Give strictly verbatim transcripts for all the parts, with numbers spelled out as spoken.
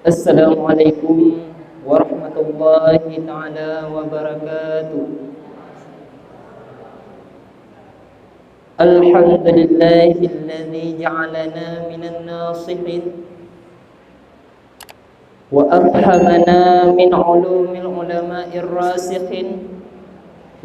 Assalamualaikum warahmatullahi taala wabarakatuh. Alhamdulillahilladzi ja'alana minan nasihin wa afhamana min ulumil ulama'ir rasikhin.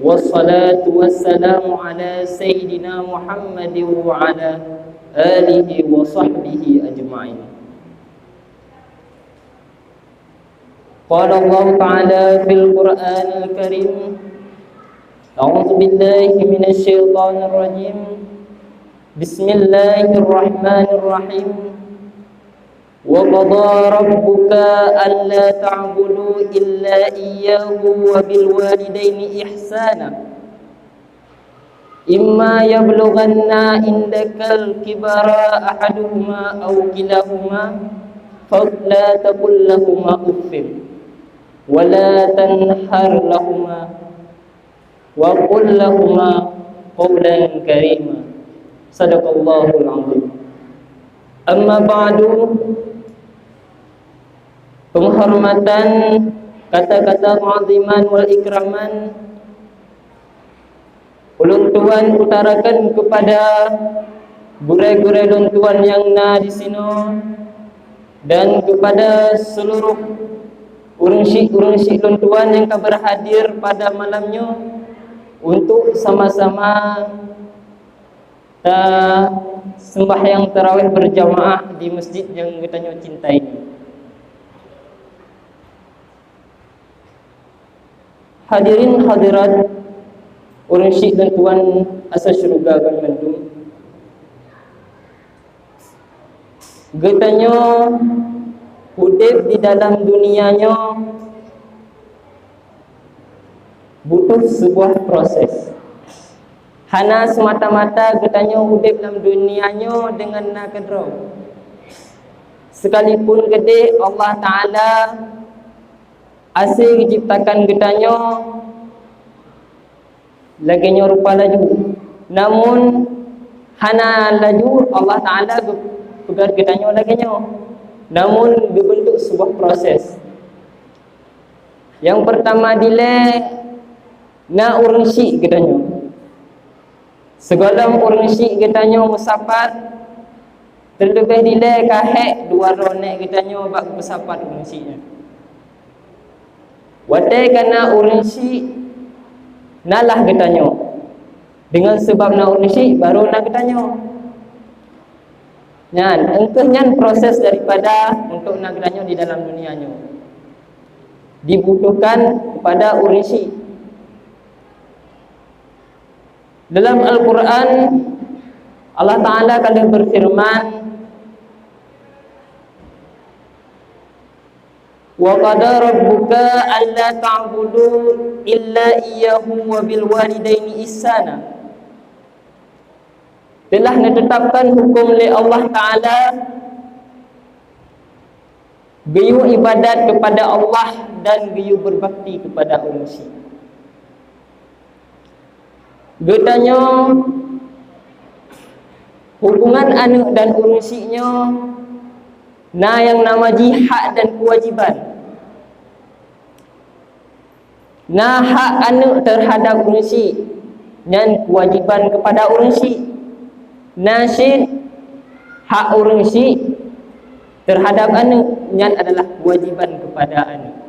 Wassalatu wassalamu ala sayyidina Muhammadin wa ala alihi wa sahbihi ajma'in. Qala Allahu ta'ala fil Qur'anil Karim, a'udzu billahi minasy syaithanir rajim. Bismillahirrahmanirrahim. Wa qada rabbuka alla ta'budu illa iyyahu wa bil walidaini ihsana. Imma yablughanna indakal kibara ahaduhuma aw kilahuma, fala taqul lahuma uffin, wa la tanhar lahuma, wa qul lahuma qawlan karima. Sadaqallahul azim. Amma ba'du, penghormatan, kata-kata pengaziman wal ikraman ulôn tuan utarakan kepada gurée-gurée lôn tuan nyang na di sinoe dan kepada seluruh ureuëng syiek-ureuëng syiek lôn tuan nyang ka berhadir pada malam nyoe untuk sama-sama ta sembahyang tarawih berjamaah di masjid nyang geutanyoe cintai nyoe. Hadirin hadirat, ureuëng syiek dan tuan asai syeuruga banmandum. Geutanyoe udeb di dalam dunia nyoe butuh sebuah proses. Hana semata-mata geutanyoe udeb lam dunia nyoe deungon na keudroe. Sekalipun keudeh Allah Ta'ala asai geuciptakan geutanyoe lagée nyoe rupa laju. Namun hana laju Allah Ta'ala geupeugét geutanyoe lagée nyoe. Namun geubentuk sebuah proses. Nyang pertama dilée na ureuëng syiek geutanyoe. Sigohlom ureuëng syiek geutanyoe meusapat, teuleubeh dilée ka hék dua droeneueh geutanyoe bak meusapat ureuëng syiek nyan. Watée ka na ureuëng syiek, na lah geutanyoe. Deungon sabab na ureuëng syiek, barô na geutanyoe. Nyan, eungkeuh nyan proses daripada untuk na geutanyoe di dalam dunia nyoe. Dibutuhkan kepada ureuëng syiek. Dalam Al-Quran, Allah Ta'ala ka lheueh berfirman, "Wa qada rabbuka alla ta'budu illa iyyahu wa bil walidaini ihsana." Telah neutetapkan huköm lé Allah Ta'ala geuyue ibadat kepada Allah dan geuyue berbakti kepada ureuëng syiek. Geutanyoe, hubungan aneuëk dan ureuëng syiek nyoe na nyang nama jih hak dan keuwajiban. Na hak aneuëk teuhadap ureuëng syiek, nyan keuwajiban keupada ureuëng syiek. Na cit hak ureuëng syiek teuhadap aneuëk, nyan adalah keuwajiban keupada aneuëk.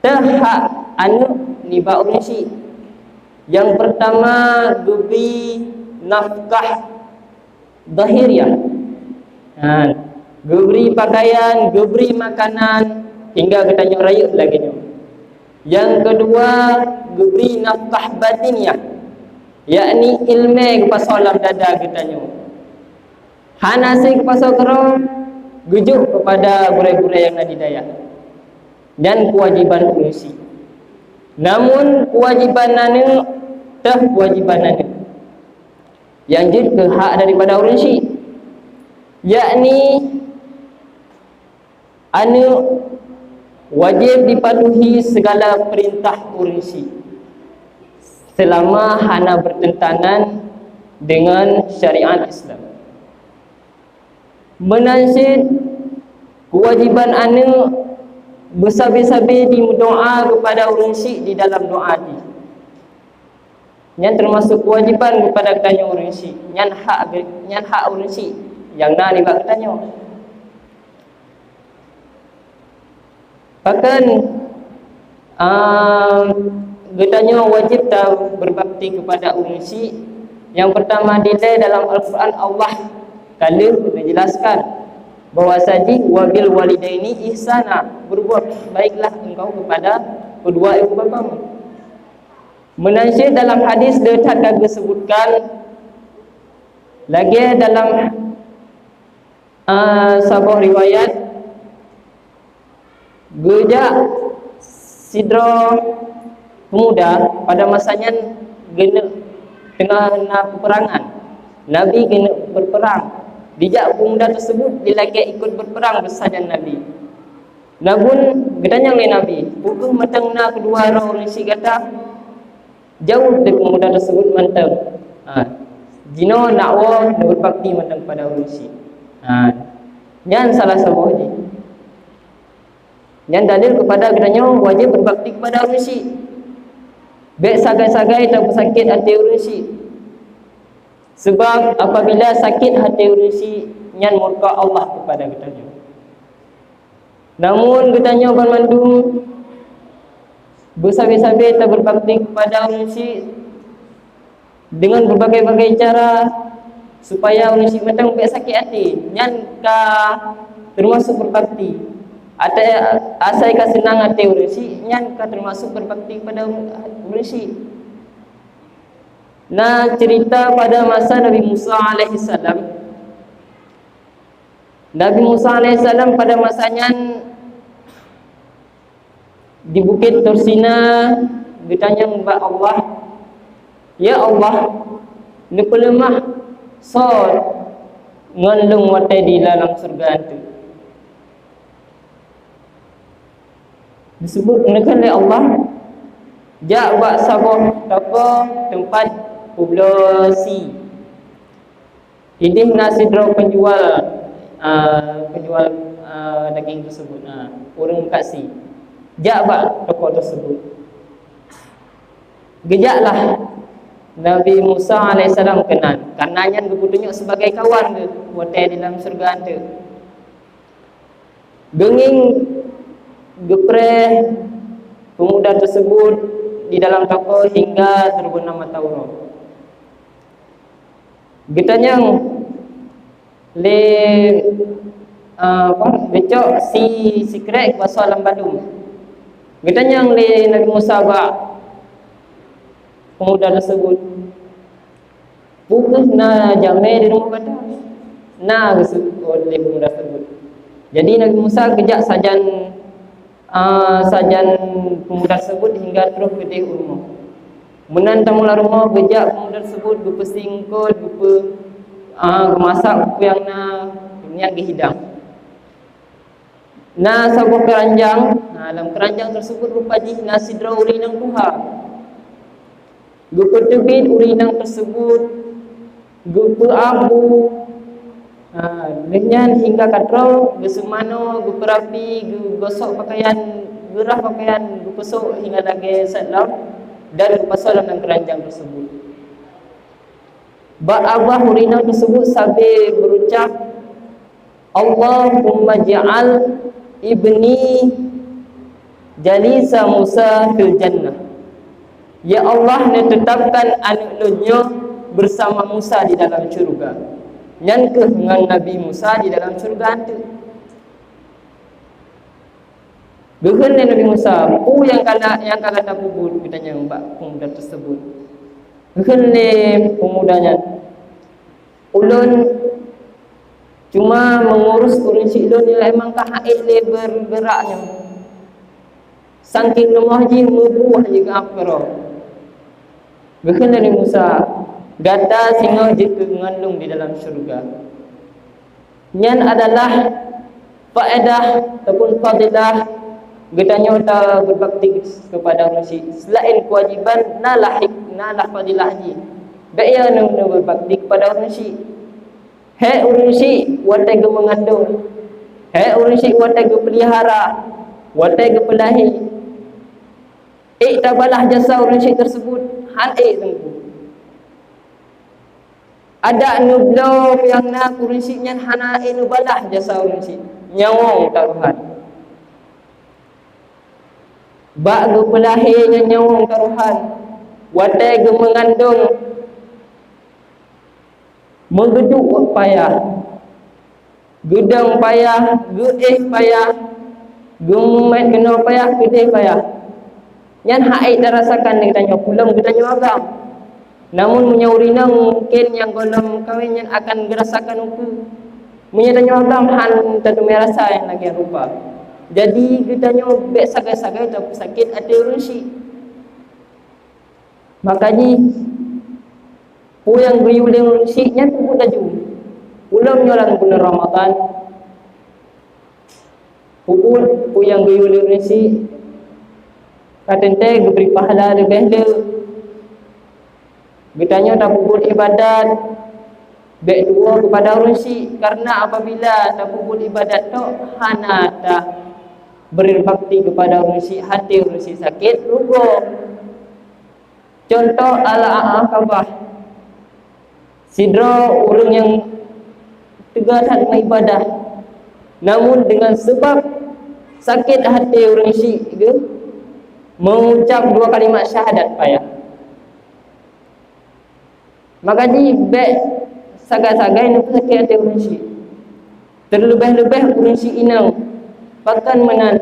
Teuhak aneuëk nibak ureuëng syiek. Nyang peurtama, geubri nafkah zahiriah. Ha, geubri pakaian, geubri makanan, hingga geutanyoe rayeuk lagée nyoe. Nyang keudua, geubri nafkah batiniah, yakni iéleumé geupasoe lam dada geutanyoe. Hana sép geupasoe keudroe, geujok keupada gurée-gurée nyang na di dayah. Nyan keuwajiban ureuëng syiek. Namun keuwajiban aneuëk, teuh keuwajiban aneuëk. Nyang jeuet keu hak daripada ureuëng syiek, yakni aneuëk wajéb jipatuhi sigala peurintah ureuëng syiek, seulama hana beurteuntangan deungon syariat Islam. Meunan cit Kewajiban aneuk beusabe-sabe di meudoa keupada ureuëng syik di dalam doa jih. Nyan teumasuk kewajiban keupada geutanyoe ureuëng syik. Nyan hak, nyan hak ureuëng syik nyang na nibak geutanyoe. Pakon, ah, geutanyoe wajéb ta beubakti keupada ureuëng syik? Nyang peurtama dilée dalam Al-Qur'an Allah ka lheueh geujelaskan bahwa saji wabil walidaini ihsana, berbuat baiklah engkau kepada kedua ibu bapamu. Meunan cit dalam hadis le that ka geuseubutkan lagée dalam, ah, saboh riwayat, geujak sidroe peumuda pada masa nyan geuneuk teungoh na peupeurangan. Nabi geuneuk beupeuprang. Dijak peumuda teuseubut dilakée ikot beupeuprang beusajan Nabi. Namun geutanyong lé Nabi, "Peu kheueh mantong na keudua droe ureuëng syik gata?" Jaweueb lé peumuda teuseubut mantong, "Ha, jinoe nak woe neubeubakti mantong keupada ureuëng syik." Ha, nyan salah saboh jih. Nyan dalil keupada geutanyoe wajéb beubakti keupada ureuëng syik. Bék sagai-sagai tapeusakét até ureuëng syik. Sabab apabila sakét até ureuëng syik, nyan murka Allah keupada geutanyoe. Namun geutanyoe banmandum beusabe-sabe tabeubakti keupada ureuëng syik deungon berbagai-bagai cara supaya ureuëng syik mantong bék sakét até. Nyan ka teumasuk beubakti. Até, asai ka seunang até ureuëng syik, nyan ka teumasuk beubakti keupada ureuëng, ureuëng syik. Na cerita pada masa Nabi Musa alaihissalam. Nabi Musa alaihissalam pada masa nyan di Bukét Tursina geutanyong bak Allah, "Ya Allah, neupeuleumah soe ngon lôn watée di dalam syeuruga Aneuëk?" Disebut, neukheun lé Allah, "Jak bak saboh toko teumpat peubloe sie. Ideh na sidroe peunjual, a, peunjual, a, daging teuseubut, a, ureuëng meukat sie. Jak bak toko teuseubut." Geujaklah Nabi Musa alaihissalam keunan, kareuna nyan geupeutunyok sibagai kawan geuh watée di dalam syeuruga Aneuëk. Geungieng geupreh peumuda teuseubut di dalam toko hingga teureubeunan mata uroe. Geutanyong lé, a, apa, geucok sie sikrék geupasoe lam bandum. Geutanyong lé Nabi Musa bak peumuda teuseubut, "Peu kheueh na jamé di rumoh gata?" "Na," geuseuôt lé peumuda teuseubut. Jadi Nabi Musa geujak sajan, a, sajan peumuda teuseubut hingga troh keudeh u rumoh. Meunan tamong lam rumoh, geujak peumuda teuseubut geupeusie eungkôt, geupeu-, a, geumasak peue nyang na, nyan geuhidang. Na saboh keuranjang, na lam keuranjang teuseubut rupa jih na sidroe ureuëng inong tuha. Geupeuteubiet ureuëng inong teuseubut, geupeuabu, ha, lheueh nyan hingga ka troh, geuseumanoe, geupeurapi, geugosok pakaian, geurhah pakaian, geupeusok hingga lagée sat lom, dan geupasoe lam keuranjang teuseubut. Bak babah ureuëng inong teuseubut sabe beurucab, "Allahumma ij'al ibni jalisa Musa fil jannah." "Ya Allah, neuteutapkan aneuëk lôn nyoe bersama Musa di dalam syeuruga." Nyan kheueh ngon Nabi Musa di dalam syeuruga Aneuëk. Geukheun lé Nabi Musa, "Peue nyang ka na, nyang ka gata peubuet?" geutanyong bak peumuda teuseubut. Geukheun lé peumuda nyan, "Ulôn cuma meungurus ureuëng syik lôn nyang memang ka han ék lé beugerak nyoe. Sangking leumoh jih meubuah jih geuab keudroe." Geukheun lé Nabi Musa, "Gata singoh jeuet keu ngon lôn di dalam syeuruga." Nyan adalah faedah ataupun fadilah geutanyoe ta beubakti keupada ureuëng syik. Seulaén keuwajiban, na lah hik-, na lah fadilah jih. Bék ya neu-, neubeubakti keupada ureuëng syik. Hék ureuëng syik watée geumeungandong. Hék ureuëng syiek watée geupeulihara, watée geupeulahé, ék tabalah jasa ureuëng syiek tersebut? Han ék teungku. Adak neubloe nyang na keu ureuëng syiek nyan hana ék neubalah jasa ureuëng syiek, nyawöng tarohan. Bak geupeulahé nyan nyawöng tarohan, watée geumeungandong, meugeuduek payah, geudong payah, geuéh payah, geumeumet keunoe payah, geudeh payah. Nyan han ék tarasakan lé geutanyoe, peulom geutanyoe agam. Namun meunyoe ureuëng inong mungken nyang gohlom kawén nyan akan geurasakan ukeue. Meunyoe tanyoe agam han tateumé rasa nyang lagée rupa. Jadi geutanyoe bék sagai-sagai tapeusakét até ureuëng syiek. Maka jih, peue nyang geuyue lé ureuëng syiek nyan peubuet laju. Ulôn nyoe lam buleuen Ramadhan, peubuet peue nyang geuyue lé ureuëng syiek, ka teuntée geubri pahala leubeh le. Geutanyoe tapeubuet iébadat bék tuwoe keupada ureuëng syiek, kareuna apabila tapeubuet iébadat tok hana tabri bakti keupada ureuëng syiek, até ureuëng syiek sakét, rugoe. Cuntoh, Al-Aqabah. Sidroe ureuëng nyang teuga that meuiébadat, namun deungon sabab sakét até ureuëng syiek geuh, meuucab dua kalimat syahadat payah. Maka jih bék sagai-sagai neupeusakét até ureuëng syiek. Teuleubeh-leubeh ureuëng syiek inong. Pakon meunan,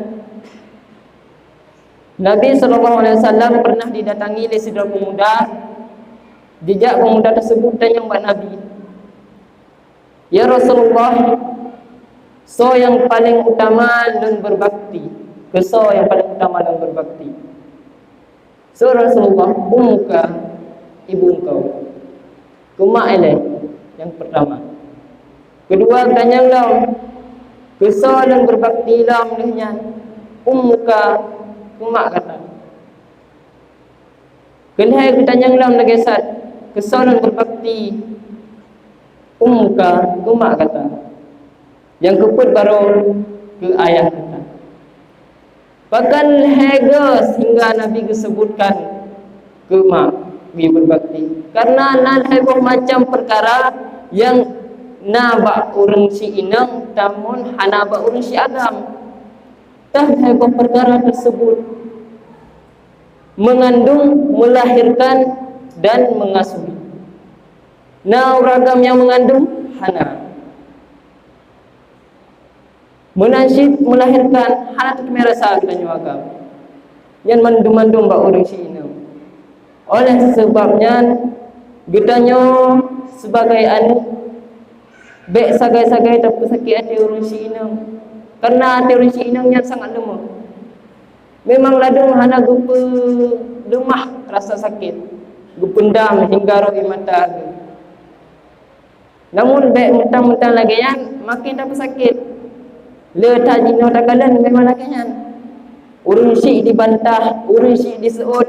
Nabi sallallahu alaihi wasallam pernah didatangi lé sidroe peumuda. Jijak peumuda tersebut tanyong bak Nabi, "Ya Rasulullah, soe nyang paleng utama lôn beubakti? Keu soe nyang paleng utama lôn beubakti?" "Soe Rasulullah?" "Ummuka, ibu engkau." "Keu mak ilée nyang pertama." Keudua geutanyong lom, "Keu soe lôn beubakti lom lheueh nyan?" "Ummuka, keu mak gata." Keu lhée geutanyong lom lagée that, "Keu soe lôn beubakti?" "Ummuka, keu mak gata." Nyang keupeuet baroe, "Keu ayah gata." Pakon lhée goe sehingga Nabi geuseubutkan keu mak geuh beubakti? Kareuna na lhée boh macam peukara nyang na bak ureuëng syiek inong, namun hana bak ureuëng syiek agam. Teuh lhée boh peukara tersebut, meungandong, meulahirkan, dan meungasuhi. Na ureuëng agam nyang meungandong? Hana. Meunan cit meulahirkan, hana teuteumé rasa geutanyoe agam. Nyan mandum-mandum bak ureuëng syiek inong. Oleh sabab nyan, geutanyoe sibagai aneuëk bék sagai-sagai tapeusakét até ureuëng syiek inong, kareuna até ureuëng syiek inong nyan sangat leumoh. Memang ladôm hana geupeuleumah rasa sakét, geupeundam hingga rhot ie mata geuh. Namun bék mantong-mantong lagée nyan, maken tapeusakét. Le that jinoe takalon memang lagée nyan. Ureuëng syiek jibantah, ureuëng syiek jiseuôt.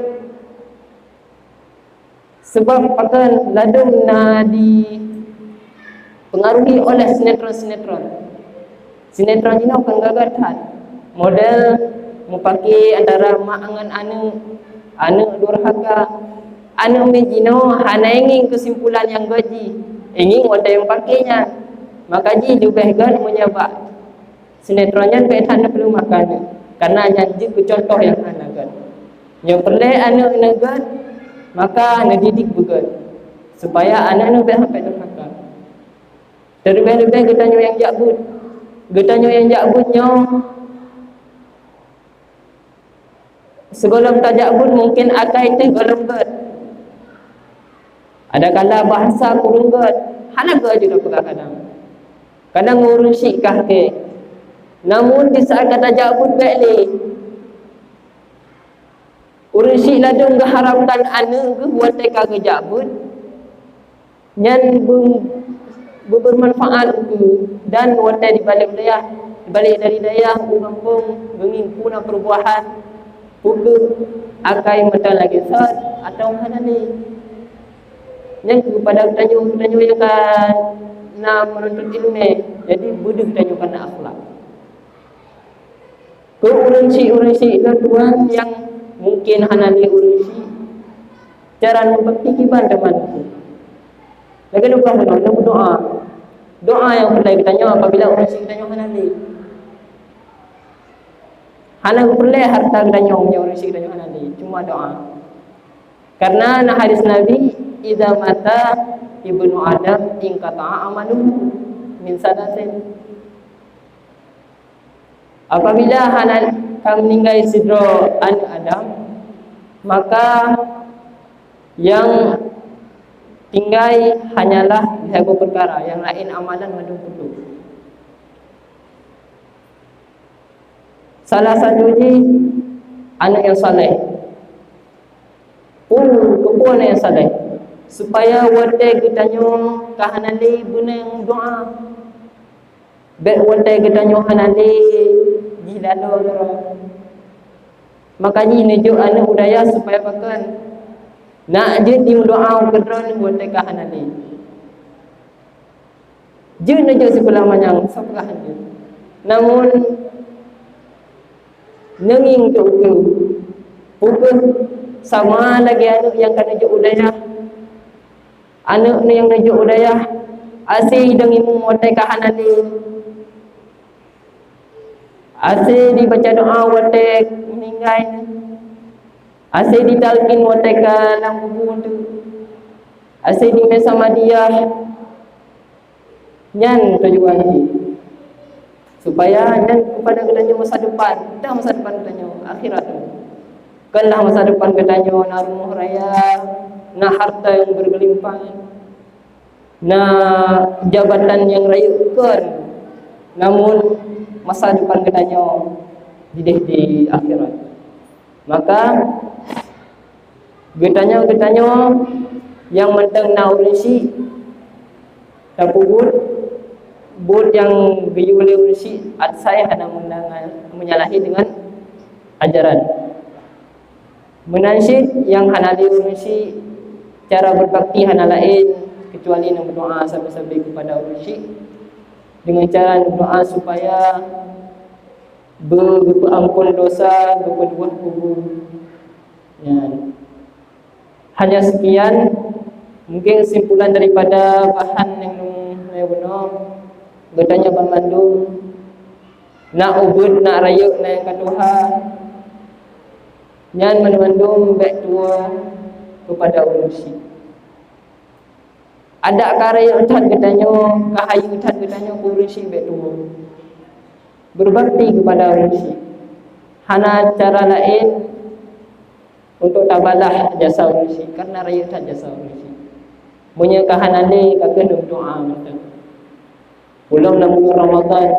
Sabab pakon? Ladôm na dipengaruhi oleh sinetron-sinetron. Sinetron jinoe kan gagah that. Model meupaké antara mak ngon aneuëk, aneuëk durhaka. Aneuëk miet jinoe hana ingieng keusimpulan nyang gét jih, ingieng watée meupaké nyan. Maka jih leubeh gét meunyoe bak sinetron nyan bék that neupeuleumah keu aneuëk, kareuna nyan jeuet keu cuntoh nyang hana gét. Nyoe peureulée aneuëk neuh gét, maka neudidik beugét, supaya aneuëk neuh bék sampai durhaka. Teuleubeh-leubeh geutanyoe nyang jak beuet. Geutanyoe nyang jak beuet nyoe, sigohlom tajak beuet mungken akai teuh gohlom gét. Adakala bahasa kureueng gét, hana gét jeuet tapeugah kadang. Kadang ureuëng syiek kah kée. Namun di saát ka tajak beuet bék lé. Ureuëng syiek ladôm geuharapkan aneuëk geuh watée ka geujak beuet, nyan beu-, beubeurmanfaat ukeue dan watée jibalek u dayah, jibalek dari dayah u gampông, geungieng peue na peurubahan, peu kheueh akai mantong lagée that atawa hana lé. Nyan keupada geutanyoe, geutanyoe nyang ka na meununtut iéleumé, jadi beudeuh tanyoe kana akhlak. Keu ureuëng syiek-ureuëng syiek lôn tuan nyang mungken hana lé ureuëng syiek, cara neubakti kiban teuma. Lagée lôn peugah bunoe, neumeudoá. Doá nyang peureulée geutanyoe apabila ureuëng syiek geutanyoe hana lé. Hana peureulée hareuta geutanyoe meunyoe ureuëng syiek geutanyoe hana lé, cuma doá. Karena na hadis Nabi, "Idza mata ibnu Adam inqata'a amaluhu min salasin." Apabila hana ka meuninggai sidroe aneuëk Adam, maka nyang tinggai hanyalah lhée boh peukara, nyang laén amalan mandum putôh. Salah satu jih aneuëk nyang saleh. Peue, keupeue aneuëk nyang saleh? Supaya watée geutanyoe ka hana lé beuna nyang doá. Bék watée geutanyoe hana lé jih laloe keudroe. Maka jih neujok aneuëk u dayah supaya pakon? Nak jeuet jimeudoá keudroe watée ka hana lé. Jeuet neujok sikula manyang, sapeugah jeuet. Namun, neungieng teuh ukeue, ukeue sama lagée aneuëk nyang ka neujok u dayah. Aneuëk nyang neujok u dayah, asie idong imeum watée ka hana lé. Asie dibaca doá watée meuninggai. Asie ditalkin watée ka lam kubu teuh. Asie dimé samadiyah. Nyan tujuan jih. Supaya nyan keupada geutanyoe masa depan, dah masa depan geutanyoe akhirat. Konlah masa depan geutanyoe na rumoh raya, na hareuta nyang beugeulimpang, na jabatan nyang rayeuk, kon. Namun masa depan geutanyoe jideh di akhirat. Maka geutanyoe-geutanyoe nyang mantong na ureuëng syiek, tapeubuet buet nyang geuyue lé ureuëng syiek, asai hana meunang-, menyalahi deungon ajaran. Meunan cit nyang hana lé ureuëng syiek, cara beubakti hana laén keucuali neumeudoá sabe-sabe keupada ureuëng syiek, deungon cara neumeudoá supaya beu-, geupeuampon dosa, geupeuduah kubu. Nyan. Hanya sekian, mungkin kesimpulan daripada bahan nyang lôn bunoe, geutanyoe banmandum, na ubeuet, na rayeuk, na nyang ka tuha, nyan banmandum bék tuwoe keupada ureuëng syiek. Adak ka rayeuk that geutanyoe, ka hayeu that geutanyoe keu ureuëng syiek bék tuwoe. Beubakti keupada ureuëng syiek. Hana cara laén untuk tabalah jasa ureuëng syiek, karena rayeuk that jasa ureuëng syiek. Meunyoe ka hana lé, ka keuneuk doá mantong. Ulôn lam bulan Ramadhan,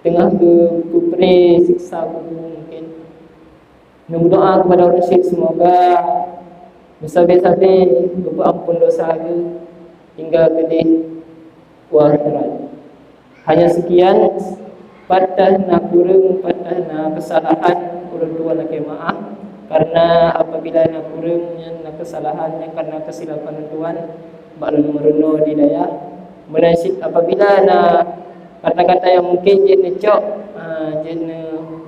teungoh geupeupré siksa kubu mungken. Neumeudoá keupada ureuëng syiek, seumoga meusabe-sabe geupeuampon dosa geuh hingga keudeh u akhirat. Hanya sekian, pat teuh na kureueng, pat teuh na keusalahan, ulôn tuan lakée meuáh. Karena apabila na kureueng nyan, na keusalahan nyan karena keusilapan ulôn tuan, bak lôn meurunoe di dayah. Meunan cit apabila na kata-kata nyang mungken jeuet neucok, ah, jeuet neu-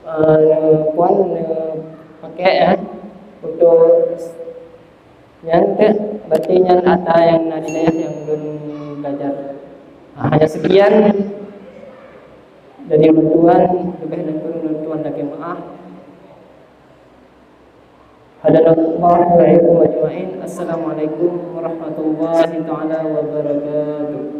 eh, puan, eh, pakai, eh, untuk nyan keuh, berarti nyan ata nyang na di dayah nyang ulôn belajar. Ah, hanya sekian dari ulôn tuan, leubeh dan kureueng ulôn tuan lakée meuáh. Hadanallahu wa iyyakum ajma'in. Assalamualaikum warahmatullahi taala wabarakatuh.